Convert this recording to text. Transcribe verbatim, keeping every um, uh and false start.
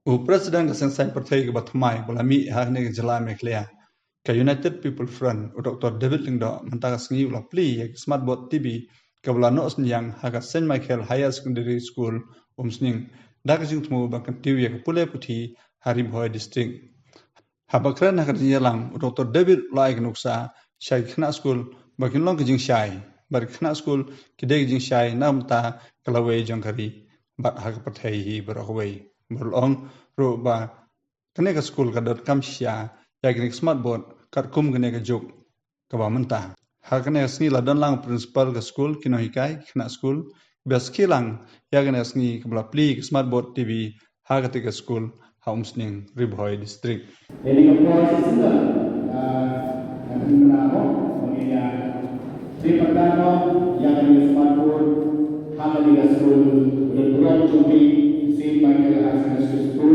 U President ka seng saiñ pyrthei kaba thymmai ba la mih ha kane ka jylla Meghalaya, ka United People Front, u Doctor David Lyngdoh, mynta ka sngi u la plie ïa ka Smart Board T V kaba la noh synñiang ha ka Saint Michael Higher Secondary School, Umsning, da ka jingthmu ban kyntiew ïa ka pule puthi ha Ri Bhoi District. Haba kren ha ka jingïalang, u Doctor David u la ai ka nuksa sha ki khynnah skul ba kin long ka jingshai, bad ki khynnah skul ki dei ka jingshai na ka bynta ka lawei jong ka ri bad ha ka pyrthei hi baroh kawei. Bad u la ong ruh ba kane ka skul ka donkam shisha ïa kane ka Smart Board katkum kane ka juk kaba mynta. Ha kane ka sngi la don lang u principal ka skul, ki nonghikai, ki khynnah skul, kiba skhie lang ïa kane ka sngi kaba la plie ka Smart Board T V ha kata ka skul ha Umsning, Ri Bhoi District. Ïa kane ka por shisha, ah, nga pynbna mo, ïa, pynbna mo ïa kane ka Smart Board ha kane ka skul, ka burom jong phi, Saint Michael Higher Secondary School.